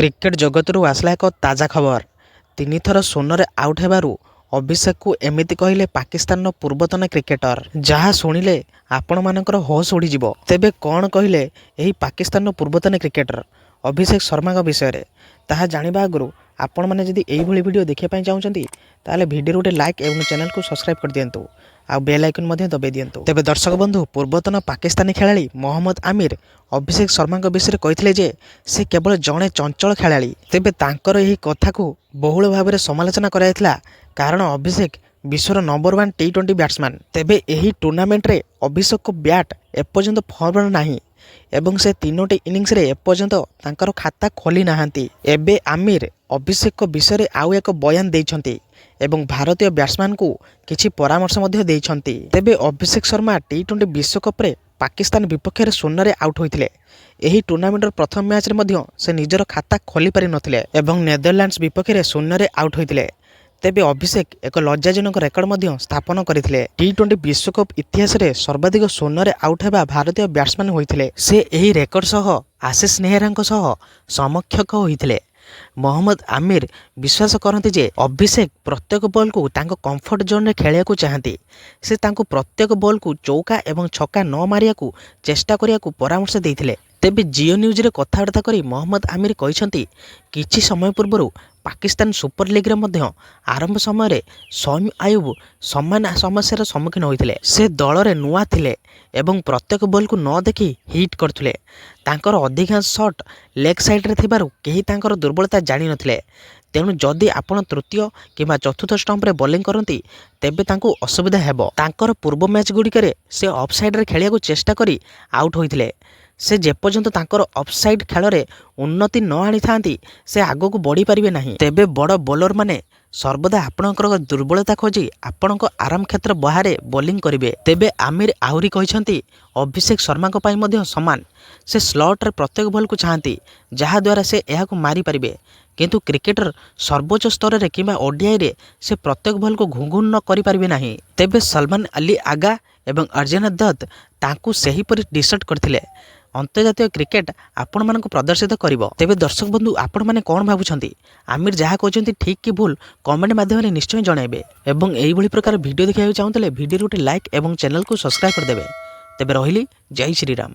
Cricket ଜଗତରୁ ଆସିଲା ଏକ ତାଜା ଖବର। ତିନିଥର ଶୂନରେ ଆଉଟ୍ ହେବାରୁ ଅଭିଷେକଙ୍କୁ ଏମିତି କହିଲେ ପାକିସ୍ତାନର ପୂର୍ବତନ କ୍ରିକେଟର, ଯାହା ଶୁଣିଲେ ଆପଣମାନଙ୍କର ହୋସ୍ ଉଡ଼ିଯିବ। ତେବେ କ'ଣ କହିଲେ ଏହି ପାକିସ୍ତାନର ପୂର୍ବତନ କ୍ରିକେଟର ଅଭିଷେକ ଶର୍ମାଙ୍କ ବିଷୟରେ, ତାହା ଜାଣିବା ଆଗରୁ ଆପଣମାନେ ଯଦି ଏଇଭଳି ଭିଡ଼ିଓ ଦେଖିବା ପାଇଁ ଚାହୁଁଛନ୍ତି, ତାହେଲେ ଭିଡ଼ିଓରେ ଗୋଟେ ଲାଇକ୍ ଏବଂ ଚ୍ୟାନେଲକୁ ସବସ୍କ୍ରାଇବ୍ କରିଦିଅନ୍ତୁ ଆଉ ବେଲ୍ ଆଇକନ୍ ମଧ୍ୟ ଦବାଇ ଦିଅନ୍ତୁ। ତେବେ ଦର୍ଶକ ବନ୍ଧୁ, ପୂର୍ବତନ ପାକିସ୍ତାନୀ ଖେଳାଳି ମହମ୍ମଦ ଆମିର ଅଭିଷେକ ଶର୍ମାଙ୍କ ବିଷୟରେ କହିଥିଲେ ଯେ ସେ କେବଳ ଜଣେ ଚଞ୍ଚଳ ଖେଳାଳି। ତେବେ ତାଙ୍କର ଏହି କଥାକୁ ବହୁଳ ଭାବରେ ସମାଲୋଚନା କରାଯାଇଥିଲା, କାରଣ ଅଭିଷେକ ବିଶ୍ୱର ନମ୍ବର 1 ଟି-20 ବ୍ୟାଟ୍ସମ୍ୟାନ୍। ତେବେ ଏହି ଟୁର୍ଣ୍ଣାମେଣ୍ଟରେ ଅଭିଷେକଙ୍କ ବ୍ୟାଟ୍ ଏପର୍ଯ୍ୟନ୍ତ ଫର୍ମରେ ନାହିଁ ଏବଂ ସେ ତିନୋଟି ଇନିଂସରେ ଏପର୍ଯ୍ୟନ୍ତ ତାଙ୍କର ଖାତା ଖୋଲି ନାହାନ୍ତି। ଏବେ ଆମିର ଅଭିଷେକଙ୍କ ବିଷୟରେ ଆଉ ଏକ ବୟାନ ଦେଇଛନ୍ତି ଏବଂ ଭାରତୀୟ ବ୍ୟାଟ୍ସମ୍ୟାନଙ୍କୁ କିଛି ପରାମର୍ଶ ମଧ୍ୟ ଦେଇଛନ୍ତି। ତେବେ ଅଭିଷେକ ଶର୍ମା ଟି-20 ବିଶ୍ୱକପରେ ପାକିସ୍ତାନ ବିପକ୍ଷରେ ଶୂନ୍ୟରେ ଆଉଟ୍ ହୋଇଥିଲେ। ଏହି ଟୁର୍ଣ୍ଣାମେଣ୍ଟର ପ୍ରଥମ ମ୍ୟାଚ୍ରେ ମଧ୍ୟ ସେ ନିଜର ଖାତା ଖୋଲି ପାରିନଥିଲେ ଏବଂ ନେଦରଲ୍ୟାଣ୍ଡସ ବିପକ୍ଷରେ ଶୂନ୍ୟରେ ଆଉଟ୍ ହୋଇଥିଲେ। ତେବେ ଅଭିଷେକ ଏକ ଲଜ୍ଜାଜନକ ରେକର୍ଡ ମଧ୍ୟ ସ୍ଥାପନ କରିଥିଲେ। ଟି-20 ବିଶ୍ୱକପ୍ ଇତିହାସରେ ସର୍ବାଧିକ ଶୂନ୍ୟରେ ଆଉଟ୍ ହେବା ଭାରତୀୟ ବ୍ୟାଟ୍ସମ୍ୟାନ୍ ହୋଇଥିଲେ। ସେ ଏହି ରେକର୍ଡ ସହ ଆଶିଷ ନେହେରାଙ୍କ ସହ ସମକକ୍ଷ ହୋଇଥିଲେ। ମହମ୍ମଦ ଆମିର ବିଶ୍ୱାସ କରନ୍ତି ଯେ ଅଭିଷେକ ପ୍ରତ୍ୟେକ ବଲ୍କୁ ତାଙ୍କ କମ୍ଫର୍ଟ ଜୋନ୍ରେ ଖେଳିବାକୁ ଚାହାନ୍ତି। ସେ ତାଙ୍କୁ ପ୍ରତ୍ୟେକ ବଲ୍କୁ ଚୌକା ଏବଂ ଛକା ନ ମାରିବାକୁ ଚେଷ୍ଟା କରିବାକୁ ପରାମର୍ଶ ଦେଇଥିଲେ। ତେବେ ଜିଓ ନ୍ୟୁଜ୍ରେ କଥାବାର୍ତ୍ତା କରି ମହମ୍ମଦ ଆମିର କହିଛନ୍ତି, କିଛି ସମୟ ପୂର୍ବରୁ ପାକିସ୍ତାନ ସୁପର ଲିଗ୍ରେ ମଧ୍ୟ ଆରମ୍ଭ ସମୟରେ ସଇମ ଆୟୁବ ସମାନ ସମସ୍ୟାର ସମ୍ମୁଖୀନ ହୋଇଥିଲେ। ସେ ଦଳରେ ନୂଆ ଥିଲେ ଏବଂ ପ୍ରତ୍ୟେକ ବଲ୍କୁ ନ ଦେଖି ହିଟ୍ କରୁଥିଲେ। ତାଙ୍କର ଅଧିକାଂଶ ସଟ୍ ଲେଗ୍ ସାଇଡ୍ରେ ଥିବାରୁ କେହି ତାଙ୍କର ଦୁର୍ବଳତା ଜାଣିନଥିଲେ। ତେଣୁ ଯଦି ଆପଣ ତୃତୀୟ କିମ୍ବା ଚତୁର୍ଥ ଷ୍ଟମ୍ପରେ ବୋଲିଂ କରନ୍ତି, ତେବେ ତାଙ୍କୁ ଅସୁବିଧା ହେବ। ତାଙ୍କର ପୂର୍ବ ମ୍ୟାଚ୍ ଗୁଡ଼ିକରେ ସେ ଅଫ୍ ସାଇଡ୍ରେ ଖେଳିବାକୁ ଚେଷ୍ଟା କରି ଆଉଟ୍ ହୋଇଥିଲେ। ସେ ଯେପର୍ଯ୍ୟନ୍ତ ତାଙ୍କର ଅଫ୍ ସାଇଡ୍ ଖେଳରେ ଉନ୍ନତି ନ ଆଣିଥାନ୍ତି, ସେ ଆଗକୁ ବଢ଼ିପାରିବେ ନାହିଁ। ତେବେ ବଡ଼ ବୋଲରମାନେ ସର୍ବଦା ଆପଣଙ୍କର ଦୁର୍ବଳତା ଖୋଜି ଆପଣଙ୍କ ଆରାମ କ୍ଷେତ୍ର ବାହାରେ ବୋଲିଂ କରିବେ। ତେବେ ଆମିର ଆହୁରି କହିଛନ୍ତି, ଅଭିଷେକ ଶର୍ମାଙ୍କ ପାଇଁ ମଧ୍ୟ ସମାନ। ସେ ସ୍ଲଟରେ ପ୍ରତ୍ୟେକ ବଲ୍କୁ ଚାହାନ୍ତି, ଯାହାଦ୍ୱାରା ସେ ଏହାକୁ ମାରିପାରିବେ। କିନ୍ତୁ କ୍ରିକେଟର ସର୍ବୋଚ୍ଚ ସ୍ତରରେ କିମ୍ବା ଓଡିଆଇରେ ସେ ପ୍ରତ୍ୟେକ ବଲ୍କୁ ଘୁଁ ଘୁଁ ନ କରିପାରିବେ ନାହିଁ। ତେବେ ସଲମାନ ଅଲି ଆଗା ଏବଂ ଅର୍ଜୁନ ଦତ୍ତ ତାଙ୍କୁ ସେହିପରି ଡିସର୍ଟ କରିଥିଲେ। ଅନ୍ତର୍ଜାତୀୟ କ୍ରିକେଟ ଆପଣମାନଙ୍କୁ ପ୍ରଦର୍ଶିତ କରିବ। ତେବେ ଦର୍ଶକ ବନ୍ଧୁ, ଆପଣମାନେ କ'ଣ ଭାବୁଛନ୍ତି? ଆମିର ଯାହା କହୁଛନ୍ତି ଠିକ୍ କି ଭୁଲ, କମେଣ୍ଟ ମାଧ୍ୟମରେ ନିଶ୍ଚୟ ଜଣାଇବେ ଏବଂ ଏଇଭଳି ପ୍ରକାର ଭିଡ଼ିଓ ଦେଖିବାକୁ ଚାହୁଁଥିଲେ ଭିଡ଼ିଓରେ ଗୋଟେ ଲାଇକ୍ ଏବଂ ଚ୍ୟାନେଲକୁ ସବସ୍କ୍ରାଇବ୍ କରିଦେବେ। ତେବେ ରହିଲି, ଜୟ ଶ୍ରୀରାମ।